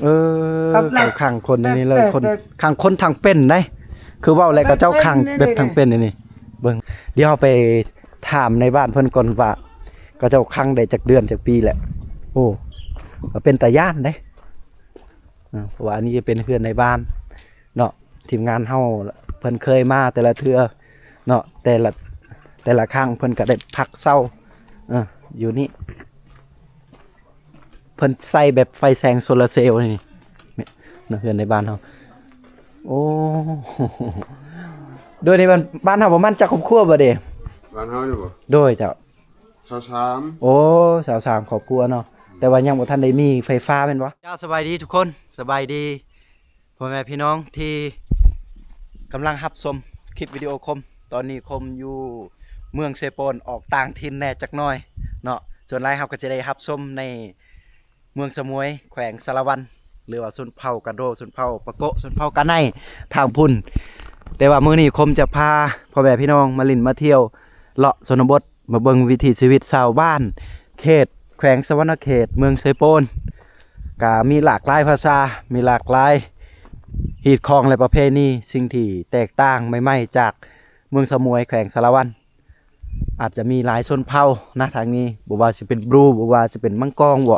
ເອີ ເຂົາຂັງຄົນໃນນີ້ເລີຍ ແຕ່ ຄົນ ແຕ່ ຂັງຄົນທັງເປັນໄດ໋ ຄືເວົ້າແລ້ວເຂົາເຈົ້າຂັງແບບທັງເປັນນີ້. ເບິ່ງ ດຽວເຮົາໄປຖາມໃນບ້ານເພິ່ນກ່ອນວ່າ ເຂົາເຈົ້າຂັງໄດ້ຈັກເດືອນຈັກປີແລ້ວ. ໂອ້ ກໍເປັນຕາຢ້ານເດ້ ເພາະວ່າອັນນີ້ຈະເປັນເຮືອນໃນບ້ານເນາະ. ທີມງານເຮົາເພິ່ນເຄີຍມາແຕ່ລະເທື່ອເນາະ ແຕ່ລະ ແຕ່ລະຄັ້ງເພິ່ນກໍໄດ້ພັກເຊົາ ເອີ ຢູ່ນີ້. ເພິ່ນໃຊ້ແບບໄຟແສງໂຊລາເຊວນີ້ ເຮືອນໃນບ້ານເຮົາ. ໂອ້ ໂດຍໃນບ້ານ ບ້ານເຮົາປະມານຈັກຄອບຄົວບໍ່ເດ? ບ້ານເຮົານີ້ບໍ່? ໂດຍເຈົ້າ ຊາວສາມ. ໂອ້ ຊາວສາມຄອບຄົວເນາະ ແຕ່ວ່າຍັງບໍ່ທັນໄດ້ມີໄຟຟ້າແມ່ນບໍ່? ເຈົ້າ ສະບາຍດີທຸກຄົນ ສະບາຍດີ ພໍ່ແມ່ພີ່ນ້ອງທີ່ກຳລັງຮັບຊົມຄລິບວິດີໂອຄົມ. ຕອນນີ້ຄົມຢູ່ເມືອງເຊໂປນ ອອກຕ່າງຖິ່ນແດ່ຈັກໜ້ອຍເນາະ. ສ່ວນຫຼາຍເຮົາກໍຈະໄດ້ຮັບຊົມໃນເມືອງສະໝວຍ ແຂວງສາລະວັນ ຫຼືວ່າຊົນເຜົ່າກາໂດ, ຊົນເຜົ່າປາໂກະ, ຊົນເຜົ່າກາໄນທາງພຸ້ນ. ແຕ່ວ່າມື້ນີ້ຄົມຈະພາພໍ່ແມ່ພີ່ນ້ອງມາຫຼິ້ນມາທ່ຽວ ເລາະຊົນນະບົດ ມາເບິ່ງວິຖີຊີວິດຊາວບ້ານເຂດແຂວງສະຫວັນນະເຂດ ເມືອງເຊໂປນ. ກະມີຫຼາກຫຼາຍພາສາ ມີຫຼາກຫຼາຍຮີດຄອງ ແລະ ປະເພນີ ສິ່ງທີ່ແຕກຕ່າງໃໝ່ໆຈາກເມືອງສະໝວຍ ແຂວງສາລະວັນ. ອາດຈະມີຫຼາຍຊົນເຜົ່ານະທາງນີ້ ບໍ່ວ່າຊິເປັນບຣູ ບໍ່ວ່າຊິເປັນມັງກອງບໍ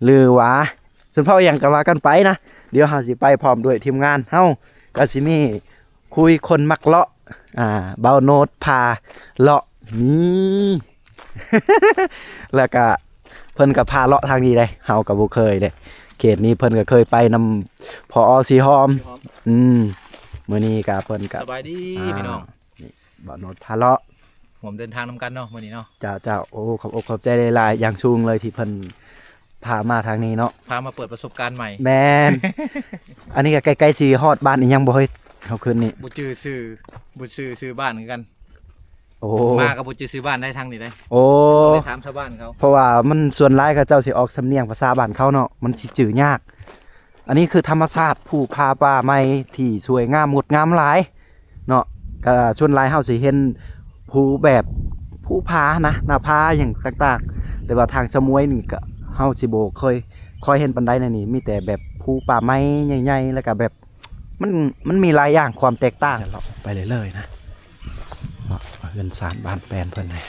ຫຼືວ່າຊົນເຜົ່າຫຍັງກໍວ່າກັນໄປນະ. ດຽວເຮົາຊິໄປພ້ອມດ້ວຍທີມງານເຮົາ ກໍຊິມີ ຄຸຍຄົນມັກເລາະ ອ່າ ບ່າວໂນດພາເລາະ ນີ້ ແລ້ວກະເພິ່ນກະພາເລາະທາງນີ້ເດ້ ເຮົາກະບໍ່ເຄີຍເດ້. ເຂດນີ້ເພິ່ນກະເຄີຍໄປນຳ ຜອ ສີຫອມ ສີຫອມ ອືມ ມື້ນີ້ກະເພິ່ນກະ ສະບາຍດີ ອ່າ ພີ່ນ້ອງ ນີ້ ບ່າວໂນດພາເລາະ ຮ່ວມເດີນທາງນຳກັນເນາະມື້ນີ້ເນາະ. ເຈົ້າ ເຈົ້າ ໂອ້ ຂອບອົກຂອບໃຈຫຼາຍໆ ຢ່າງສູງເລີຍທີ່ເພິ່ນ ພາມາທາງນີ້ເນາະ ພາມາເປີດປະສົບການໃໝ່. ແມ່ນ ອັນນີ້ກໍໃກ້ໆຊິຮອດບ້ານອີ່ຫຍັງບໍ່ເຮີ້ຍ ເຮົາຂຶ້ນນີ້ ບໍ່ຈື່ຊື່ ບໍ່ຈື່ຊື່ບ້ານຄືກັນ. ໂອ້ ມາກໍບໍ່ຈື່ຊື່ບ້ານໄດ້ທາງນີ້ໄດ໋. ໂອ້ ໄດ້ຖາມຊາວບ້ານເຂົາ ເພາະວ່າມັນສ່ວນຫຼາຍເຂົາເຈົ້າຊິອອກສຳນຽງພາສາບ້ານເຂົາເນາະ ມັນຊິຈື່ຍາກ. ອັນນີ້ຄືທຳມະຊາດ ພູຜາປ່າໄມ້ທີ່ສວຍງາມງົດງາມຫຼາຍເນາະ. ກະສ່ວນຫຼາຍເຮົາຊິເຫັນພູແບບພູຜານະ ໜ້າຜາຫຍັງຕ່າງໆ ແຕ່ວ່າທາງສະໝວຍນີ້ກະເຮົາຊິບໍ່ຄ່ອຍ ຄ່ອຍເຫັນປານໃດໃນນີ້ ມີແຕ່ແບບພູປ່າໄມ້ໃຫຍ່ໆ ແລ້ວກະແບບ ມັນ ມັນມີຫຼາຍຢ່າງຄວາມແຕກຕ່າງ. ຈະເລາະໄປເລື້ອຍໆນະ ເລາະເຮືອນຊານບ້ານແປນເພິ່ນນີ້.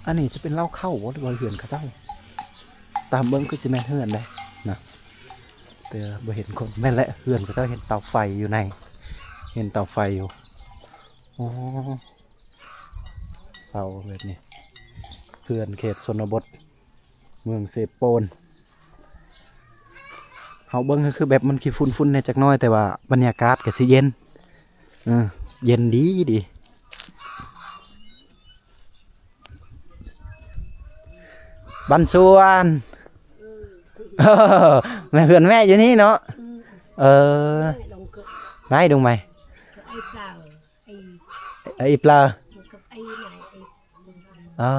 ອັນນີ້ຈະເປັນເລົ້າເຂົ້າບໍ່ ຫຼືວ່າເຮືອນເຂົາເຈົ້າ? ຕາມເບິ່ງຄືຊິແມ່ນເຮືອນເດ້ນະ ແຕ່ບໍ່ເຫັນຄົນ. ແມ່ນແຫຼະ ເຮືອນເຂົາເຈົ້າເຫັນເຕົາໄຟຢູ່ໃນ ເຫັນເຕົາໄຟຢູ່. ໂອ້ ເສົາແບບນີ້ ເຮືອນເຂດຊົນນະບົດ ເມືອງເຊໂປນ. ເຮົາເບິ່ງກໍຄືແບບມັນຂີ້ຝຸ່ນໆແດ່ຈັກໜ້ອຍ ແຕ່ວ່າບັນຍາກາດກໍຊິເຢັນ ເອີ ເຢັນດີໆ. ບ້ານສວນ ແມ່ເຮືອນແມ່ຢູ່ນີ້ເນາະ. ເອີ ແມ່ລົງເກີດ ໄດ້ດົງໄໝ ໄອ້ປາວ ໄອ້ ໄອ້ປາວ ກັບໄອ້ໃຫຍ່ ໄອ້ ອໍ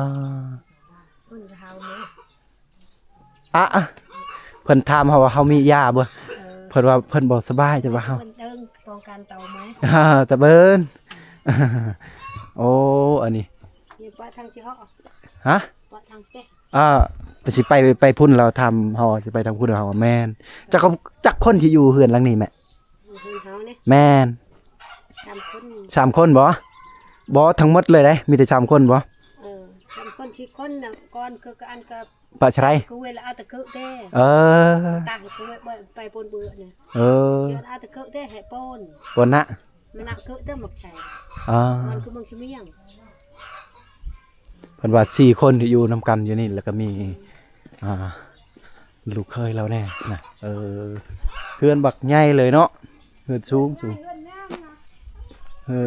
ເພິ່ນເຖົ້າແລ້ວ ອະ ອະ ເພິ່ນຖາມເຮົາວ່າເຮົາມີຢາບໍ່? ເອີ ເພິ່ນວ່າເພິ່ນບໍ່ສະບາຍ ແຕ່ວ່າເຮົາ ເພິ່ນເດີ່ງປ້ອງກັນໂຕໄໝ? ອາ ຕະເບີນ ໂອ້ ອັນນີ້ ນີ້ປະທາງຊິເຮົາ ຮະ? ປະທາງເຕ ອາ ໄປ ຊິໄປ ໄປພຸ້ນ ລາວຖາມເຮົາ ຊິໄປທາງພຸ້ນ ເຮົາວ່າແມ່ນ. ຈັກ ຈັກຄົນທີ່ຢູ່ເຮືອນຫຼັງນີ້ແມ່? ເຮືອນເຮົານີ້ ແມ່ນ ສາມຄົນ ສາມຄົນບໍ? ບໍ່ ທັງໝົດເລີຍເດ້ ມີແຕ່ສາມຄົນບໍ? ເອີ ສາມຄົນ ສີ່ຄົນນະ ກ່ອນຄືກັນກັບ ປະຊະໄລ ຄືເວລາອາຕະຄືເດ້ ເອີ ຕາຍຄືໄປປົນເບືອນີ້ ເອີ ເຊື່ອອາຕະຄືເດ້ ໃຫ້ປົນ ປົນນະ ມັນອາຕະຄືເດ້ ໝາກໄຊ ເອີ ມັນຄືເມືອງຊະມຽງ. ເພິ່ນວ່າສີ່ຄົນທີ່ຢູ່ນຳກັນຢູ່ນີ້ ແລ້ວກໍມີ ອ່າ ລູກເຂີຍລາວແດ່ນະ ເອີ ເຮືອນບັກໃຫຍ່ເລີຍເນາະ ເຮືອນສູງ ສູງ ເອີ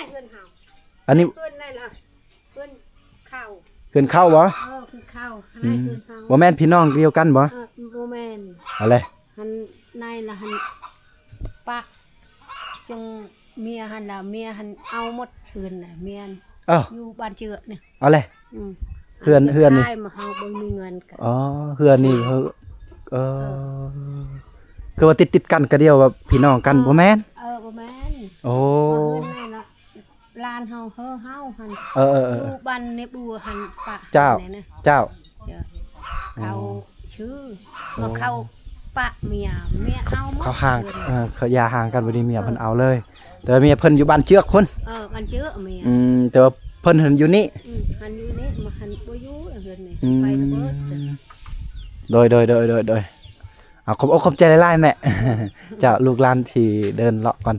ເຮືອນເຮົາ ອັນນີ້ ເຮືອນໃດລະ ເຮືອນເຂົາ ເຮືອນເຂົາບໍ? ເອີ ເຮືອນເຂົາ ອືມ ເຮືອນເຮົາ ບໍ່ແມ່ນພີ່ນ້ອງດຽວກັນບໍ? ເອີ ບໍ່ແມ່ນ ເອົາແຫຼະ ຫັ້ນໃນລະຫັ້ນ ປະ ຈັ່ງເມຍຫັ້ນລະ ເມຍຫັ້ນເອົາໝົດເຮືອນນະ ເມຍ ເອົ້າ ຢູ່ບ້ານເຈືອນີ້ ເອົາແຫຼະ ອືມ ເຮືອນ ເຮືອນນີ້ ໃຫ້ມາເຮົາບໍ່ມີເງິນກັນ ອໍ ເຮືອນນີ້ ເອີ ເອີ ຄືວ່າຕິດໆກັນກະດຽວວ່າພີ່ນ້ອງກັນ ເອີ ບໍ່ແມ່ນ ເອີ ບໍ່ແມ່ນ ໂອ້ ເຮືອນນັ້ນລະ ຫຼານເຮົາ ເຮີເຮົາຫັ້ນ ເອີ ເອີ ເອີ ຢູ່ບ້ານໃນບົວຫັ້ນ ປະ ເຈົ້າ ເຈົ້າ ເຈົ້າ ເຂົາຊື້ ໂອ້ ມາເຂົ້າປະເມຍ ເມຍເອົາໝົດ ເຂົາຫ່າງ ເອີ ເຂົາຢ່າຫ່າງກັນ ບັດນີ້ເມຍເພິ່ນເອົາເລີຍ ເອີ ແຕ່ວ່າເມຍເພິ່ນຢູ່ບ້ານເຈືອກພຸ້ນ ເອີ ບ້ານເຈືອກເມຍ ອືມ ແຕ່ວ່າເພິ່ນຫັ້ນຢູ່ນີ້ ອືມ ຫັ້ນຢູ່ນີ້ ມາຫັ້ນບໍ່ຢູ່ເຮືອນນີ້ ອືມ ໄປແລ້ວເບີດ ໂດຍ ໂດຍ ເອົາ ຂອບອົກຂອບໃຈຫຼາຍໆ ແມ່ ເຈົ້າ ລູກຫຼານຊິເດີນເລາະກ່ອນ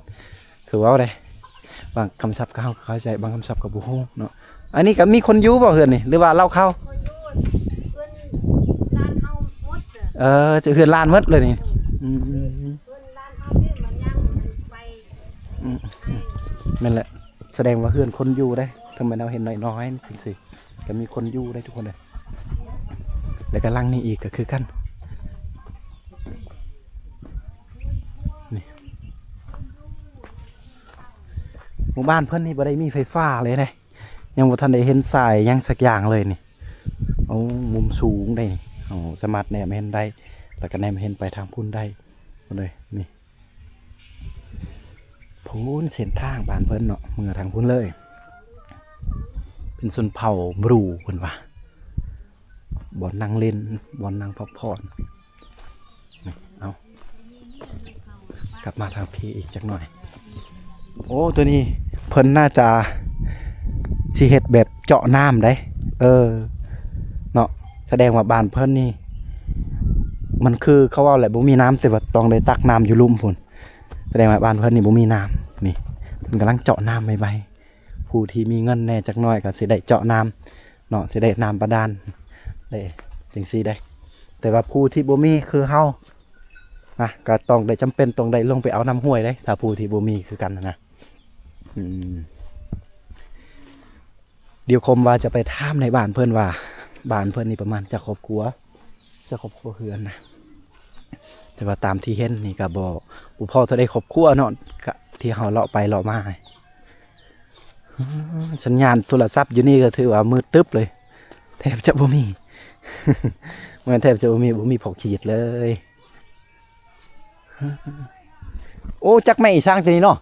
ຄືເວົ້າເດ້ ບາງຄຳສັບກໍເຮົາກໍເຂົ້າໃຈ ບາງຄຳສັບກໍບໍ່ຮູ້ເນາະ ອັນນີ້ກໍມີຄົນຢູ່ບໍ່ເຮືອນນີ້ ຫຼືວ່າລາວເຂົ້າ ເຮືອນຫຼານເຮົາໝົດ ເອີ ເຮືອນຫຼານໝົດເລີຍນີ້ ອືມ ເຮືອນຫຼານເຮົານີ້ມັນຍັງໄປ ອືມ ແມ່ນແຫຼະ ສະແດງວ່າເຮືອນຄົນຢູ່ເດ້ ເຖິງແມ່ນເຮົາເຫັນນ້ອຍໆ ຈັ່ງຊີ້ ກໍມີຄົນຢູ່ໄດ້ທຸກຄົນເລີຍ ແລ້ວກໍຫຼັງນີ້ອີກກໍຄືກັນ ນີ້ ໝູ່ບ້ານເພິ່ນນີ້ບໍ່ໄດ້ມີໄຟຟ້າເລີຍເດ້ ຍັງບໍ່ທັນໄດ້ເຫັນສາຍຫຍັງສັກຢ່າງເລີຍນີ້ ໂອ້ ມຸມສູງເດ້ ເຮົາສາມາດແນມເຫັນໄດ້ ແລ້ວກໍແນມເຫັນໄປທາງພຸ້ນໄດ້ ພຸ້ນເລີຍນີ້. ພຸ້ນເສັ້ນທາງບ້ານເພິ່ນເນາະ ເມືອທາງພຸ້ນເລີຍ ເປັນຊົນເຜົ່າບຣູເພິ່ນວ່າ ບ່ອນນັ່ງຫຼິ້ນ ບ່ອນນັ່ງພັກຜ່ອນ ນີ້ ເອົາ ກັບມາທາງພີ້ອີກຈັກໜ່ອຍ ໂອ້ ໂຕນີ້ເພິ່ນໜ້າຈະຊິເຮັດແບບເຈາະນ້ຳໄດ໋ ເອີ ເນາະ ສະແດງວ່າບ້ານເພິ່ນນີ້ ມັນຄືເຂົາເວົ້າແຫຼະ ບໍ່ມີນ້ຳ ແຕ່ວ່າຕ້ອງໄດ້ຕັກນ້ຳຢູ່ລຸ່ມພຸ້ນ ສະແດງວ່າບ້ານເພິ່ນນີ້ບໍ່ມີນ້ຳ ນີ້ ເພິ່ນກຳລັງເຈາະນ້ຳໃໝ່ໆ ຜູ້ທີ່ມີເງິນແດ່ຈັກໜ້ອຍກໍຊິໄດ້ເຈາະນ້ຳເນາະ ຊິໄດ້ນ້ຳບາດານ ໄດ້ຈັ່ງຊີ້ໄດ໋ ແຕ່ວ່າຜູ້ທີ່ບໍ່ມີຄືເຮົານະ ກໍຕ້ອງໄດ້ ຈຳເປັນຕ້ອງໄດ້ລົງໄປເອົານ້ຳຫ້ວຍເດ້ ຖ້າຜູ້ທີ່ບໍ່ມີຄືກັນນະ ອືມ ດຽວຄົມວ່າຈະໄປຖາມໃນບ້ານເພິ່ນວ່າ ບ້ານເພິ່ນນີ້ປະມານຈັກຄອບຄົວ ຈັກຄອບຄົວເຮືອນນະ ແຕ່ວ່າຕາມທີ່ເຫັນນີ້ກໍບໍ່ ບໍ່ພໍເທົ່າໃດຄອບຄົວເນາະ ກະທີ່ເຮົາເລາະໄປເລາະມາ ສັນຍານໂທລະສັບຢູ່ນີ້ກໍຖືວ່າມືດຕຶບເລີຍ ແທບຈະບໍ່ມີ ແມ່ນແທບຈະບໍ່ມີ ບໍ່ມີພໍຂີດເລີຍ ໂອ້ ຈັກໄມ້ອີສັງຕົວນີ້ເນາະ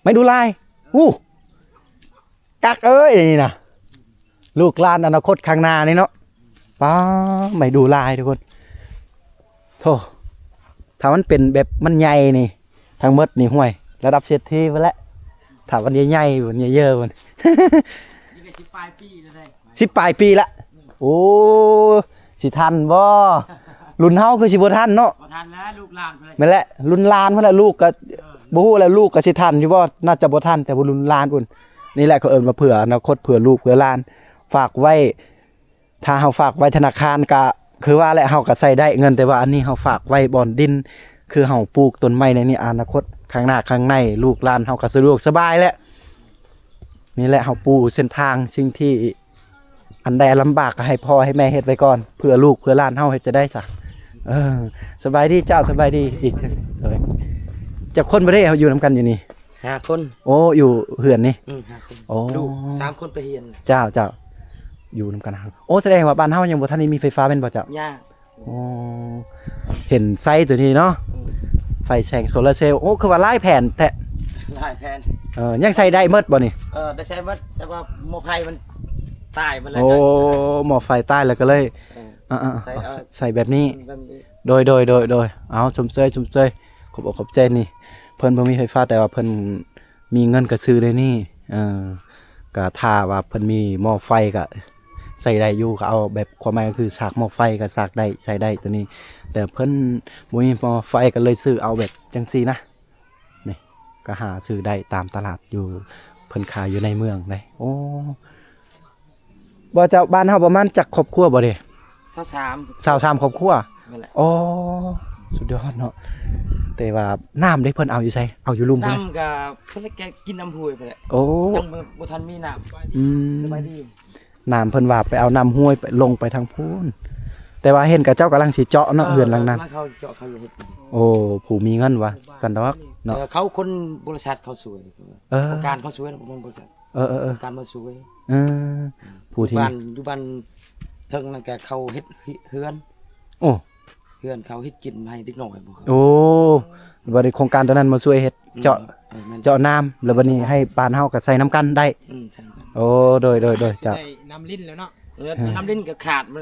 ໄມ້ດູລາຍ ໂອ້ ກັກເອີຍ ນີ້ນະ ລູກຫຼານອະນາຄົດຂ້າງໜ້ານີ້ເນາະ ປ້າ ໄມ້ດູລາຍທຸກຄົນ ໂທ້ ຖ້າມັນເປັນແບບມັນໃຫຍ່ນີ້ ທັງໝົດນີ້ ຫ້ວຍ ລະດັບເສດຖີພຸ້ນແຫຼະ ຖ້າມັນໃຫຍ່ໆ ມັນເຍີະໆ ມັນ ນີ້ກໍສິບປາຍປີແລ້ວເດ້ ສິບປາຍປີລະ ອືມ ໂອ້ ຊິທັນບໍ່? ລຸ້ນເຮົາຄືຊິບໍ່ທັນເນາະ ບໍ່ທັນແລ້ວ ລູກຫຼານເພິ່ນ ແມ່ນແຫຼະ ລຸ້ນຫຼານເພິ່ນແຫຼະ ລູກກໍ ເອີ ບໍ່ຮູ້ແຫຼະ ລູກກໍຊິທັນຢູ່ບໍ່? ໜ້າຈະບໍ່ທັນ ແຕ່ວ່າລຸ້ນຫຼານພຸ້ນ ນີ້ແຫຼະ ເຂົາເອີ້ນວ່າເພື່ອອະນາຄົດ ເພື່ອລູກເພື່ອຫຼານ ຝາກໄວ້ ຖ້າເຮົາຝາກໄວ້ທະນາຄານກະຄືວ່າແຫຼະ ເຮົາກະໃຊ້ໄດ້ເງິນ ແຕ່ວ່າອັນນີ້ເຮົາຝາກໄວ້ບ່ອນດິນ ຄືເຮົາປູກຕົ້ນໄມ້ໃນນີ້ ອະນາຄົດຂ້າງໜ້າຂ້າງໃນ ລູກຫຼານເຮົາກະສະດວກສະບາຍແຫຼະ ນີ້ແຫຼະ ເຮົາປູເສັ້ນທາງ ສິ່ງທີ່ອັນໃດລຳບາກກະໃຫ້ພໍ່ໃຫ້ແມ່ເຮັດໄວ້ກ່ອນ ເພື່ອລູກເພື່ອຫຼານເຮົາ ເຮັດຈັ່ງໃດຊະ ເອີ ສະບາຍດີເຈົ້າ ສະບາຍດີອີກ ເອີ ຈັກຄົນບໍ່ໄດ້ເຮົາຢູ່ນຳກັນຢູ່ນີ້? ຫ້າຄົນ ໂອ້ ຢູ່ເຮືອນນີ້ ອືມ ຫ້າຄົນ ໂອ້ ລູກສາມຄົນໄປຮຽນ ເຈົ້າ ເຈົ້າ ຢູ່ນຳກັນ ໂອ້ ສະແດງວ່າບ້ານເຮົາຍັງບໍ່ທັນໄດ້ມີໄຟຟ້າແມ່ນບໍ່ເຈົ້າ? ຍັງ ໂອ້ ເຫັນໄຟຕົວນີ້ເນາະ ອືມ ໄຟແສງໂຊລາເຊວ ໂອ້ ຄືວ່າຫຼາຍແຜ່ນແທ້ ຫຼາຍແຜ່ນ ເອີ ຍັງໃຊ້ໄດ້ໝົດບໍ່ນີ້? ເອີ ໄດ້ໃຊ້ໝົດ ແຕ່ວ່າໝໍ້ໄຟມັນຕາຍໝົດແລ້ວ ໂອ້ ໝໍ້ໄຟຕາຍແລ້ວກໍເລີຍ ເອີ ເອີ ໃຊ້ ເອີ ໃຊ້ແບບນີ້ ອືມ ແບບນີ້ ໂດຍ ໂດຍ ໂດຍ ໂດຍ ເອົາ ຊົມເຊີຍ ຊົມເຊີຍ ຂອບອົກຂອບໃຈນີ້ ເພິ່ນບໍ່ມີໄຟຟ້າ ແຕ່ວ່າເພິ່ນມີເງິນກໍຊື້ໄດ້ນີ້ ເອີ ກໍຖ້າວ່າເພິ່ນມີໝໍ້ໄຟກໍໃຊ້ໄດ້ຢູ່ ກໍເອົາແບບ ຄວາມໝາຍກໍຄືສາກໝໍ້ໄຟກໍສາກໄດ້ ໃຊ້ໄດ້ຕົວນີ້ ແຕ່ເພິ່ນບໍ່ມີໝໍ້ໄຟ ກໍເລີຍຊື້ເອົາແບບຈັ່ງຊີ້ນະ ນີ້ ກໍຫາຊື້ໄດ້ຕາມຕະຫຼາດຢູ່ ເພິ່ນຂາຍຢູ່ໃນເມືອງເດ້ ໂອ້ ບໍ່ເຈົ້າ ບ້ານເຮົາປະມານຈັກຄອບຄົວບໍ່ເດ? ຊາວສາມ ຊາວສາມຄອບຄົວ ແມ່ນແຫຼະ ໂອ້ ສຸດຍອດເນາະ ແຕ່ວ່ານ້ຳເດ ເພິ່ນເອົາຢູ່ໃສ? ເອົາຢູ່ລຸ່ມພຸ້ນ ນ້ຳກໍເພິ່ນກໍກິນນ້ຳຫ້ວຍພຸ້ນແຫຼະ ໂອ້ ຍັງບໍ່ ບໍ່ທັນມີນ້ຳ ອືມ ສະບາຍດີ ນ້ຳເພິ່ນວ່າໄປເອົານ້ຳຫ້ວຍ ໄປລົງໄປທາງພຸ້ນ ແຕ່ວ່າເຫັນເຂົາເຈົ້າກຳລັງຊິເຈາະເນາະ ເອີ ເຮືອນຫຼັງນັ້ນ ກຳລັງເຂົາເຈາະ ເຂົາເຮັດ ໂອ້ ຜູ້ມີເງິນວ່າຊັ້ນດອກເນາະ ເອີ ເຂົາຄົນບໍລິສັດເຂົາຊ່ວຍ ເອີ ໂຄງການເຂົາຊ່ວຍ ບໍ່ແມ່ນບໍລິສັດ ເອີໆໆ ການມາຊ່ວຍ ເອີ ຜູ້ທີ່ຢູ່ບ້ານ ຢູ່ບ້ານເທິງນັ້ນກະເຂົາເຮັດເຮືອນ ໂອ້ ເຮືອນເຂົາເຮັດກິນໃຫ້ເດັກນ້ອຍ ໂອ້ ບັດນີ້ໂຄງການຕົວນັ້ນມາຊ່ວຍເຮັດ ອືມ ເຈາະ ເອີ ແມ່ນ ເຈາະນ້ຳ ແລ້ວບັດນີ້ໃຫ້ບ້ານເຮົາກະໃສ່ນຳກັນໄດ້ ອືມ ໃສ່ນຳກັນ ໂອ້ ໂດຍໆໆ ເຈົ້າ ໄດ້ນ້ຳລິນແລ້ວເນາະ ເອີ ນ້ຳລິນກະຂາດ ມັນ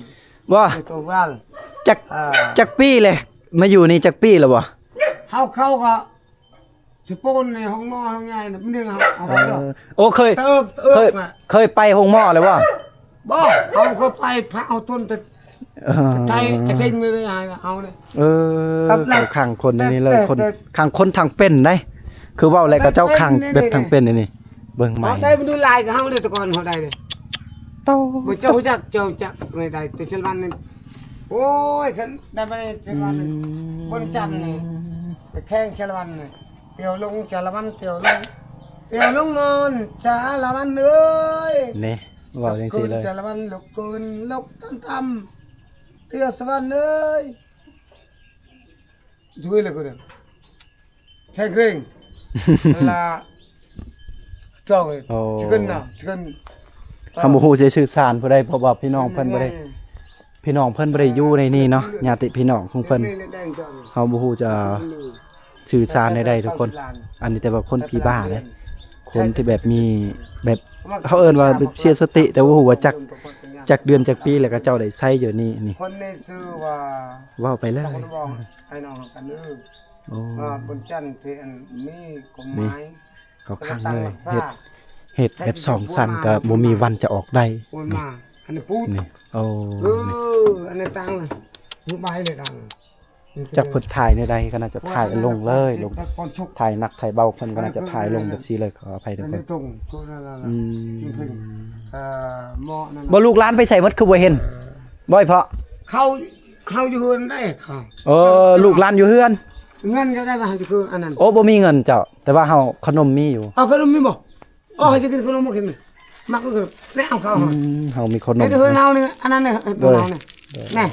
ບໍ່ ໄປຕົວວາລ ຈັກ ເອີ ຈັກປີແລ້ວ ມາຢູ່ນີ້ຈັກປີແລ້ວບໍ່? ເຮົາເຂົ້າກໍ ສະໂປນໃນຫ້ອງໝໍຫ້ອງໃຫຍ່ນະ ມັນດຶງເຮົາເອົາໄປເດີ. ເອີ ໂອ້ ເຄີຍ ຕະເອິກ ຕະເອິກນະ ເຄີຍໄປໂຮງໝໍແລ້ວບໍ່? ບໍ່ ເຮົາເຄີຍໄປ ພາເອົາຕົນແຕ່ ເອີ ໄທ ໄອ້ເທັງນີ້ເລີຍ ເອົາເລີຍ. ເອີ ເຂົ້າຂັງຄົນໃນນີ້ເລີຍ ແຕ່ ຄົນ ແຕ່ ຂັງຄົນທັງເປັນໄດ໋ ຄືເວົ້າແລ້ວ ເຂົາເຈົ້າຂັງແບບທັງເປັນນີ້ ເບິ່ງໃໝ່ ເຮົາໄດ້ມັນດູຫຼາຍກວ່າເຮົາເດ້ ແຕ່ກ່ອນເຮົາໄດ້ເດ້. ໂຕ ບໍ່ ເຈົ້າຮູ້ຈັກ ເຈົ້າຮູ້ຈັກໃນໃດ ແຕ່ຊາລະວັນນີ້ ໂອ້ຍ ຄັນໄດ້ມາໃນຊາລະວັນນີ້ ອືມ ບົນຈັນນີ້ ແຂວງຊາລະວັນນີ້ ຕຽວລົງຊາລະວັນ ຕຽວລົງ ຕຽວລົງນອນຊາລະວັນເອີຍ ນີ້ ເວົ້າຈັ່ງຊີ້ເລີຍ ຊາລະວັນ ລຸກຂຶ້ນ ລຸກຕຳໆ ຕຽວສະຫວັນເອີຍ. ຊ່ວຍເລີຍກໍໄດ້ ແຂງເຄັ່ງລະ ເຈົ້າເອີຍ ໂອ້ ຊິຂຶ້ນນະ ຊິຂຶ້ນ ເຮົາບໍ່ຮູ້ຊິສື່ສານຜູ້ໃດ ເພາະວ່າພີ່ນ້ອງເພິ່ນບໍ່ໄດ້ ພີ່ນ້ອງເພິ່ນບໍ່ໄດ້ຢູ່ໃນນີ້ເນາະ ຍາດຕິພີ່ນ້ອງຂອງເພິ່ນ ເຮົາບໍ່ຮູ້ຈະສື່ສານໃດໆ ທຸກຄົນ. ອັນນີ້ແຕ່ວ່າຄົນຜີບ້າເດ້ ຄົນທີ່ແບບມີ ແບບ ເຂົາເອີ້ນວ່າແບບເສຍສະຕິ ແຕ່ບໍ່ຮູ້ວ່າຈັກ ຈັກເດືອນຈັກປີແລ້ວ ເຂົາເຈົ້າໄດ້ໃຊ້ຢູ່ນີ້ ນີ້ ຄົນໃນຊື່ວ່າ ເວົ້າໄປເລີຍ ໄອ້ນ້ອງກັນເດີ ໂອ້ ອ່າ ບົນຈັນທີ່ອັນມີກົດໝາຍ ນີ້ ເຂົາຂັງເລີຍ ເຮັດ ເຮັດແບບສອງຊັ້ນກໍບໍ່ມີວັນຈະອອກໄດ້ ໂອ້ຍ ນີ້ ມາ ອັນນີ້ປູດ ນີ້ ໂອ້ ເອີ ນີ້ ອັນນີ້ຕັ້ງນະ ຢູ່ໃບເລີຍຕັ້ງ ຈັກເພິ່ນຖ່າຍແນວໃດ ກໍໜ້າຈະຖ່າຍລົງເລີຍ ລົງ ຖ່າຍໜັກຖ່າຍເບົາ ເພິ່ນກໍໜ້າຈະຖ່າຍລົງແບບຊີ້ເລີຍ ຂໍອະໄພທຸກຄົນ ອືມ ເອີ ໝໍນັ້ນ ບໍ່ ລູກຫຼານໄປໃສໝົດ ຄືບໍ່ເຫັນ ເອີ ບໍ່ ເພາະ ເຂົາ ເຮົາຢູ່ເຮືອນໄດ໋ ເຂົາ ເອີ ລູກຫຼານຢູ່ເຮືອນ ເງິນກໍໄດ້ວ່າເຮົາຈະຄືອັນນັ້ນ ໂອ້ ບໍ່ມີເງິນເຈົ້າ ແຕ່ວ່າເຮົາຂະໜົມມີຢູ່ ເອົາຂະໜົມມີບໍ່? ອໍ ເຮົາຈະກິນຂະໜົມບໍ່ກິນ ມັກກໍຄືແນວເຂົາ ອືມ ເຮົາມີຂະໜົມ ເຮັດເຮືອນເຮົານີ້ ອັນນັ້ນເນາະ ເຮັດຕົວເຮົານີ້ ໂດຍ ນີ້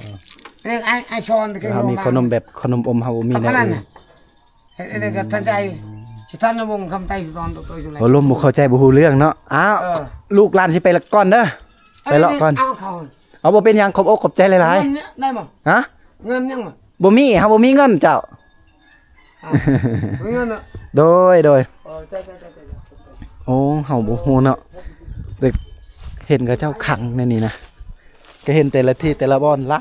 ເອີ ນີ້ ອ້າຍ ອ້າຍຊອນ ເຮົາມີຂະໜົມແບບຂະໜົມອົມ ເຮົາບໍ່ມີແນວອື່ນ ເຮັດອັນນີ້ກໍທັນໃຈ ອືມ ຊິທັນວົງຄຳໄຕ ຊິຕອນໂຕໆ ໂອ້ ລົມບໍ່ເຂົ້າໃຈ ບໍ່ຮູ້ເລື່ອງເນາະ ອ້າວ ເອີ ລູກຫຼານຊິໄປລະກ່ອນເດີ ໄປເລາະກ່ອນ ເອົາເຂົາ ເອົາ ບໍ່ເປັນຫຍັງ ຂອບອົກຂອບໃຈຫຼາຍໆ ເງິນເນຍ ໄດ້ບໍ່? ຮະ? ເງິນຍັງບໍ່? ບໍ່ມີ ເຮົາບໍ່ມີເງິນເຈົ້າ ອ້າວ ບໍ່ມີເງິນເນາະ ໂດຍ ໂດຍ ເອີ ເຈົ້າ ເຈົ້າ ເຈົ້າ ເຈົ້າ ໂອ້ ເຮົາບໍ່ຮູ້ເນາະ ເດັກເຫັນເຂົາເຈົ້າຂັງໃນນີ້ນະ ກໍເຫັນແຕ່ລະທີ່ແຕ່ລະບ່ອນຫຼ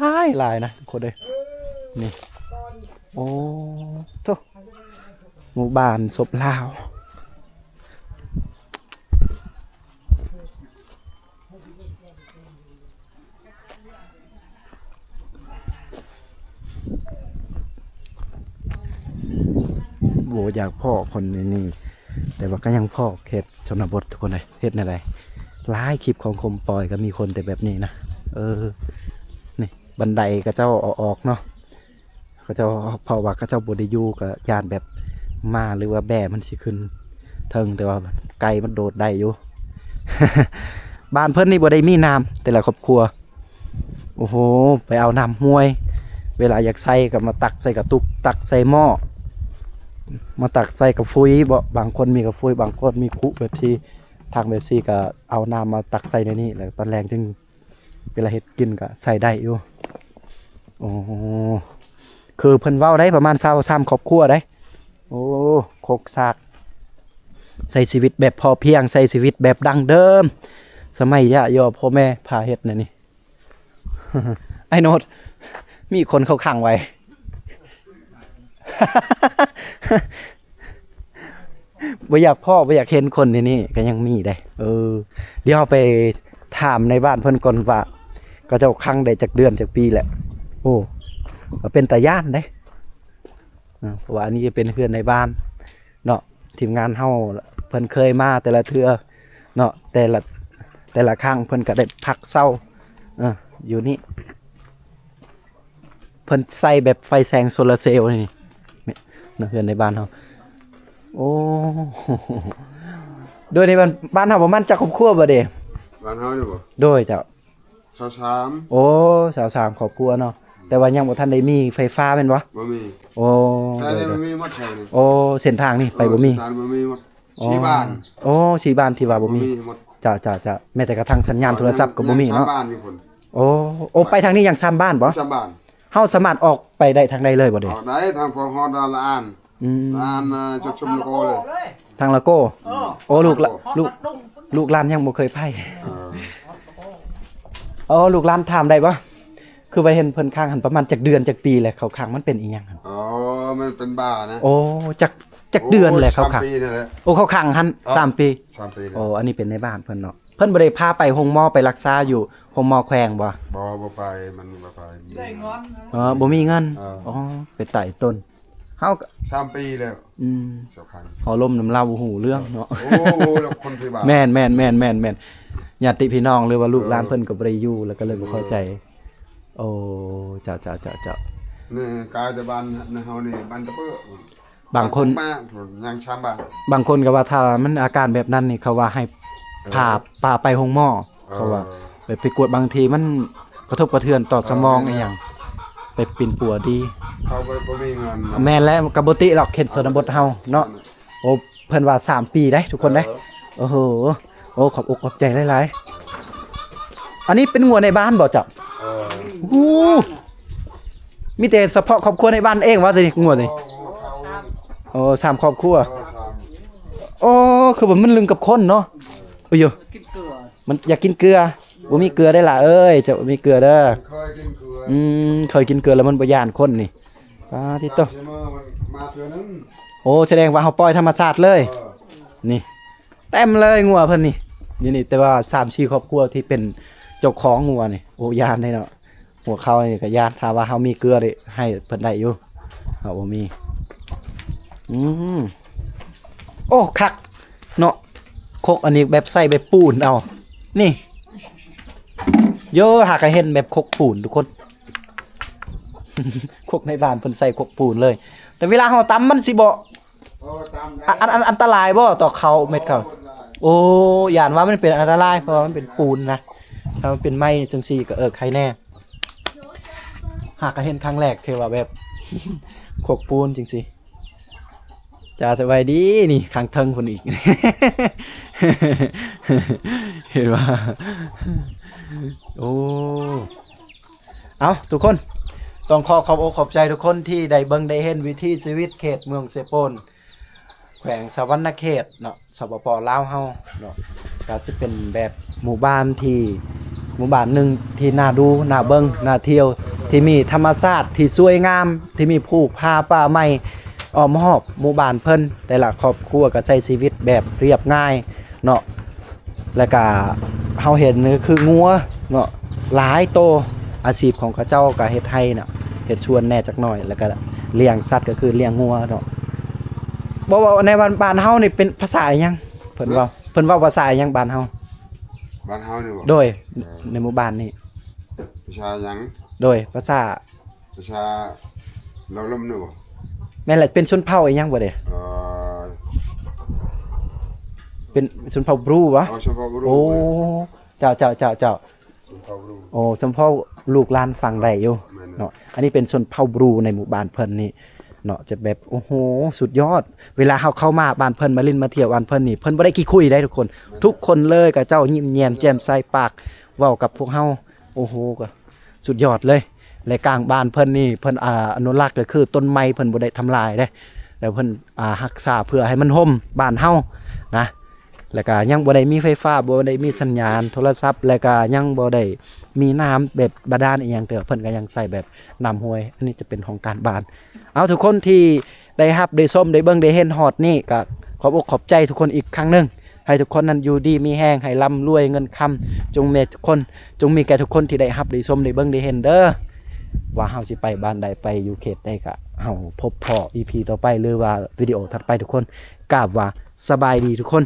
າຍໆນະທຸກຄົນເອີຍ. ນີ້ ໂອ້ ໂທ້ ໝູ່ບ້ານສົບລາວ. ບໍ່ຢາກພໍ້ຄົນໃນນີ້ ແຕ່ວ່າກໍຍັງພໍ້ເຂດຊົນນະບົດທຸກຄົນເອີຍ. ເຮັດແນວໃດ ຫຼາຍຄລິບຂອງຄົມປ່ອຍກໍມີຄົນແຕ່ແບບນີ້ນະ. ເອີ ນີ້ບັນໄດເຂົາເຈົ້າເອົາອອກເນາະ. ເຂົາເຈົ້າ ເພາະວ່າເຂົາເຈົ້າບໍ່ໄດ້ຢູ່ ກໍຢ້ານແບບໝາ ຫຼືວ່າແບ້ມັນຊິຂຶ້ນເທິງ ແຕ່ວ່າໄກ່ມັນໂດດໄດ້ຢູ່. ບ້ານເພິ່ນນີ້ບໍ່ໄດ້ມີນ້ຳ ແຕ່ລະຄອບຄົວ ໂອ້ໂຫ ໄປເອົານ້ຳຫ້ວຍ ເວລາຢາກໃຊ້ກໍມາຕັກໃສ່ກະຕຸກ ຕັກໃສ່ໝໍ້ ມາຕັກໃສ່ກະຟຸຍເບາະ. ບາງຄົນມີກະຟຸຍ ບາງຄົນມີຄຸແບບຊີ້ ຖັງແບບຊີ້ ກໍເອົານ້ຳມາຕັກໃສ່ໃນນີ້ ແລ້ວຕອນແລງຈຶ່ງ ເວລາເຮັດກິນກໍໃຊ້ໄດ້ຢູ່. ໂອ້ ຄືເພິ່ນເວົ້າໄດ້ປະມານຊາວສາມຄອບຄົວໄດ໋. ໂອ້ ຄົກສາກ ໃຊ້ຊີວິດແບບພໍພຽງ ໃຊ້ຊີວິດແບບດັ້ງເດີມ ສະໄໝຍະຍໍພໍ່ແມ່ພາເຮັດແນວນີ້. ອ້າຍໂນດ ມີຄົນເຂົາຂັງໄວ້. ບໍ່ຢາກພໍ້ ບໍ່ຢາກເຫັນຄົນໃນນີ້ກໍຍັງມີເດ້. ເອີ ດຽວເຮົາໄປຖາມໃນບ້ານເພິ່ນກ່ອນວ່າ ເຂົາເຈົ້າຂັງໄດ້ຈັກເດືອນຈັກປີແລ້ວ. ໂອ້ ກໍເປັນຕາຢ້ານເດ້ ເພາະວ່າອັນນີ້ຈະເປັນເຮືອນໃນບ້ານເນາະ. ທີມງານເຮົາເພິ່ນເຄີຍມາແຕ່ລະເທື່ອເນາະ ແຕ່ລະ ແຕ່ລະຄັ້ງເພິ່ນກໍໄດ້ພັກເຊົາ ເອີ ຢູ່ນີ້. ເພິ່ນໃຊ້ແບບໄຟແສງໂຊລາເຊວນີ້ ເຮືອນໃນບ້ານເຮົາ. ໂອ້ ໂດຍໃນບ້ານ ບ້ານເຮົາປະມານຈັກຄອບຄົວບໍ່ເດ? ບ້ານເຮົານີ້ບໍ່? ໂດຍເຈົ້າ ຊາວສາມ. ໂອ້ ຊາວສາມຄອບຄົວເນາະ ແຕ່ວ່າຍັງບໍ່ທັນໄດ້ມີໄຟຟ້າແມ່ນບໍ່? ບໍ່ມີ. ໂອ້ ແຕ່ນີ້ມັນມີໝົດແຖວນີ້. ໂອ້ ເສັ້ນທາງນີ້ໄປບໍ່ມີ. ເອີ ເສັ້ນທາງບໍ່ມີໝົດ ສີ່ບ້ານ. ໂອ້ ສີ່ບ້ານທີ່ວ່າບໍ່ມີ. ບໍ່ມີໝົດ. ເຈົ້າໆໆ ແມ້ແຕ່ກະທັ່ງສັນຍານໂທລະສັບກໍບໍ່ມີເນາະ. ໂອ້ ໂອ້ ໄປທາງນີ້ຍັງສາມບ້ານບໍ່? ສາມບ້ານ. ເຮົາສາມາດອອກໄປໄດ້ທາງໃດເລີຍບໍ່ນີ້? ອອກໄດ້ທາງພໍຮອດລະອານ. ອືມ ລະອານ ອ່າ ຈົດຊຸມລະໂກເລີຍ ທາງລະໂກ. ເອີ ໂອ້ ລູກລະ ລູກ ລູກຫຼານຍັງບໍ່ເຄີຍໄປ. ເອີ ໂອ້ ລູກຫຼານຖາມໄດ້ບໍ່? ຄືວ່າເຫັນເພິ່ນຂັງຫັ້ນປະມານຈັກເດືອນຈັກປີແລ້ວ ເຂົາຂັງມັນເປັນອີ່ຫຍັງຫັ້ນ? ອໍ ມັນເປັນບ້ານະ. ໂອ້ ຈັກ ຈັກເດືອນແລ້ວເຂົາຂັງ? ໂອ້ ສາມປີນີ້ແຫຼະ. ໂອ້ ເຂົາຂັງຫັ້ນ ເອີ ສາມປີ. ສາມປີແລ້ວ. ໂອ້ ອັນນີ້ເປັນໃນບ້ານເພິ່ນເນາະ. ເພິ່ນບໍ່ໄດ້ພາໄປໂຮງໝໍ ໄປລັກສາຢູ່ໂຮງໝໍແຂວງບໍ່? ບໍ່ ບໍ່ໄປ ມັນບໍ່ໄປ. ເອີ ບໍ່ມີເງິນ. ເອີ ອໍ ໄປຕາຍຕົ້ນ. ເຮົາກໍສາມປີແລ້ວ. ອືມ ເຈົ້າຄັນ ເຮົາລົມນຳລາວບໍ່ຮູ້ເລື່ອງເນາະ. ໂອ້ ແລ້ວຄົນທີ່ວ່າ ແມ່ນໆໆໆ ຍາດຕິພີ່ນ້ອງ ຫຼືວ່າລູກຫຼານ ເອີ ເພິ່ນກໍບໍ່ໄດ້ຢູ່ ແລ້ວກໍເລີຍບໍ່ເຂົ້າໃຈ. ເອີ ໂອ້ ເຈົ້າໆໆໆ ນີ້ກາຍແຕ່ບ້ານເຮົານີ້ ບ້ານຕະເປີ. ບາງຄົນ ມາຍັງຊາມບ້ານ. ບາງຄົນກໍວ່າຖ້າມັນອາການແບບນັ້ນນີ້ ເຂົາວ່າໃຫ້ ເອີ ພາ ພາໄປໂຮງໝໍ. ເອີ ເຂົາວ່າໄປ ໄປກວດບາງທີມັນກະທົບກະເທືອນຕໍ່ສະໝອງ ເອີ ອີ່ຫຍັງ ໄປປິ່ນປົວດີ. ເຂົາບໍ່ ບໍ່ມີເງິນເນາະ. ແມ່ນແລ້ວ ກໍບໍ່ຕິດອກເຂດຊົນນະບົດເຮົາເນາະ. ໂອ້ ເພິ່ນວ່າສາມປີເດ້ທຸກຄົນເດ້. ເອີ ໂອ້ໂຫ ໂອ້ ຂອບອົກຂອບໃຈຫຼາຍໆ. ອັນນີ້ເປັນງົວໃນບ້ານບໍ່ເຈົ້າ? ເອີ ໂອ້ ມີແຕ່ສະເພາະຄອບຄົວໃນບ້ານເອງວ່າ ຕົວນີ້ງົວນີ້? ໂອ້ ສາມຄອບຄົວ. ໂອ້ ຄືວ່າມັນລຶ້ງກັບຄົນເນາະ. ໂອ້ຍ ມັນຢາກກິນເກືອ ບໍ່ມີເກືອໄດ໋ຫຼ້າເອີຍ ເຈົ້າບໍ່ມີເກືອເດີ. ເຄີຍກິນເກືອ. ອືມ ເຄີຍກິນເກືອແລ້ວມັນບໍ່ຢ້ານຄົນນີ້. ປາຕິໂຕ ມາເທື່ອໜຶ່ງ. ໂອ້ ສະແດງວ່າເຮົາປ່ອຍທຳມະຊາດເລີຍ. ເອີ ນີ້ເຕັມເລີຍງົວເພິ່ນນີ້ ນີ້ ນີ້ ແຕ່ວ່າສາມສີ່ຄອບຄົວທີ່ເປັນເຈົ້າຂອງງົວນີ້ ໂອ້ ຢ້ານເດ້ເນາະ. ຫົວເຂົານີ້ກໍຢ້ານ ຖ້າວ່າເຮົາມີເກືອນີ້ໃຫ້ເພິ່ນໄດ້ຢູ່ ເຮົາບໍ່ມີ. ອືມ ໂອ້ ຄັກເນາະ ຄົກອັນນີ້ແບບໃສ່ແບບປູນເອົາ ນີ້ ໂຢ ຫາກະເຫັນແບບຄົກປູນທຸກຄົນ. ຄົກໃນບ້ານເພິ່ນໃສ່ຄົກປູນເລີຍ ແຕ່ເວລາເຮົາຕຳມັນຊິບໍ່ ໂອ້ ຕຳໄດ້ ອັນ ອັນ ອັນຕະລາຍບໍ່ຕໍ່ເຂົ້າເມັດເຂົ້າ? ໂອ້ ຢ້ານວ່າມັນເປັນອັນຕະລາຍ ເພາະວ່າມັນເປັນປູນນະ. ຖ້າມັນເປັນໄມ້ຈັ່ງຊີ້ກໍ ເອີ ໄຄແນ່. ຫາກະເຫັນຄັ້ງແລກທີ່ວ່າແບບຄົກປູນຈັ່ງຊີ້. ຈ້າ ສະບາຍດີ ນີ້ຂ້າງເທິງພຸ້ນອີກ ເຫັນວ່າ ໂອ້ ເອົ້າ ທຸກຄົນ ຕ້ອງຂໍຂອບອົກຂອບໃຈທຸກຄົນທີ່ໄດ້ເບິ່ງໄດ້ເຫັນວິຖີຊີວິດເຂດເມືອງເຊໂປນ ແຂວງສະຫວັນນະເຂດເນາະ ສປປ ລາວເຮົາເນາະ. ກໍຈະເປັນແບບໝູ່ບ້ານທີ່ ໝູ່ບ້ານໜຶ່ງທີ່ໜ້າດູ ໜ້າເບິ່ງ ໜ້າທ່ຽວ ທີ່ມີທຳມະຊາດທີ່ສວຍງາມ ທີ່ມີພູຜາປ່າໄມ້ອ້ອມຮອບໝູ່ບ້ານເພິ່ນ. ແຕ່ລະຄອບຄົວກໍໃຊ້ຊີວິດແບບລຽບງ່າຍເນາະ. ແລ້ວກະເຮົາເຫັນຄືງົວເນາະ ຫຼາຍໂຕ. ອາຊີບຂອງເຂົາເຈົ້າກະເຮັດໄຮ່ນະ ເຮັດສວນແດ່ຈັກໜ້ອຍ ແລ້ວກະລ້ຽງສັດ ກໍຄືລ້ຽງງົວເນາະ. ບໍ່ ເວົ້າໃນບ້ານ ບ້ານເຮົານີ້ເປັນພາສາອີ່ຫຍັງ? ເພິ່ນເວົ້າ ເພິ່ນເວົ້າພາສາອີ່ຫຍັງບ້ານເຮົາ? ບ້ານເຮົານີ້ບໍ່? ໂດຍ ເອີ ໃນໝູ່ບ້ານນີ້ ພາສາຫຍັງ? ໂດຍ ພາສາ ພາສາລາວລົມນີ້ບໍ່? ແມ່ນແຫຼະ. ເປັນຊົນເຜົ່າອີ່ຫຍັງບໍ່ເດ? ເອີ ເປັນຊົນເຜົ່າບຣູບໍ່? ເອີ ຊົນເຜົ່າບຣູ. ໂອ້ ເຈົ້າ ເຈົ້າ ເຈົ້າ ເຈົ້າ ຊົນເຜົ່າບຣູ. ໂອ້ ຊົນເຜົ່າ ລູກຫຼານຟັງໄດ້ຢູ່ ແມ່ນ ເນາະ. ອັນນີ້ເປັນຊົນເຜົ່າບຣູໃນໝູ່ບ້ານເພິ່ນນີ້ເນາະ ຈະແບບ ໂອ້ໂຫ ສຸດຍອດ. ເວລາເຮົາເຂົ້າມາບ້ານເພິ່ນ ມາຫຼິ້ນມາທ່ຽວບ້ານເພິ່ນນີ້ ເພິ່ນບໍ່ໄດ້ຂີ້ຄຸຍເດ້ທຸກຄົນ ທຸກຄົນເລີຍ ເຂົາເຈົ້າຍິ້ມແຍ້ມແຈ່ມໃສ ປາກເວົ້າກັບພວກເຮົາ. ໂອ້ໂຫ ກໍສຸດຍອດເລີຍ. ແລະ ກາງບ້ານເພິ່ນນີ້ ເພິ່ນ ອ່າ ອະນຸລັກ ກໍຄືຕົ້ນໄມ້ເພິ່ນບໍ່ໄດ້ທຳລາຍເດ້ ແລ້ວເພິ່ນ ອ່າ ຮັກສາເພື່ອໃຫ້ມັນຮົ່ມບ້ານເຮົານະ. ແລ້ວກໍຍັງບໍ່ໄດ້ມີໄຟຟ້າ ບໍ່ໄດ້ມີສັນຍານໂທລະສັບ ແລ້ວກໍຍັງບໍ່ໄດ້ມີນ້ຳແບບບາດານອີ່ຫຍັງເທື່ອ ເພິ່ນກໍຍັງໃຊ້ແບບນ້ຳຫ້ວຍ. ອັນນີ້ຈະເປັນຂອງການບ້ານ. ເອົາ ທຸກຄົນທີ່ ໄດ້ຮັບໄດ້ຊົມໄດ້ເບິ່ງໄດ້ເຫັນຮອດນີ້ ກໍຂອບອົກຂອບໃຈທຸກຄົນອີກຄັ້ງໜຶ່ງ. ໃຫ້ທຸກຄົນນັ້ນຢູ່ດີມີແຮງ ໃຫ້ລ່ຳລວຍເງິນຄຳ ຈົ່ງມີແກ່ທຸກຄົນ ຈົ່ງມີແກ່ທຸກຄົນທີ່ໄດ້ຮັບໄດ້ຊົມໄດ້ເບິ່ງໄດ້ເຫັນເດີ ວ່າເຮົາຊິໄປບ້ານໃດ ໄປຢູ່ເຂດໃດ ກໍເຮົາພົບພໍ້ອີພີຕໍ່ໄປ ຫຼືວ່າວິດີໂອຖັດໄປທຸກຄົນ. ກາບວ່າສະບາຍດີທຸກຄົນ.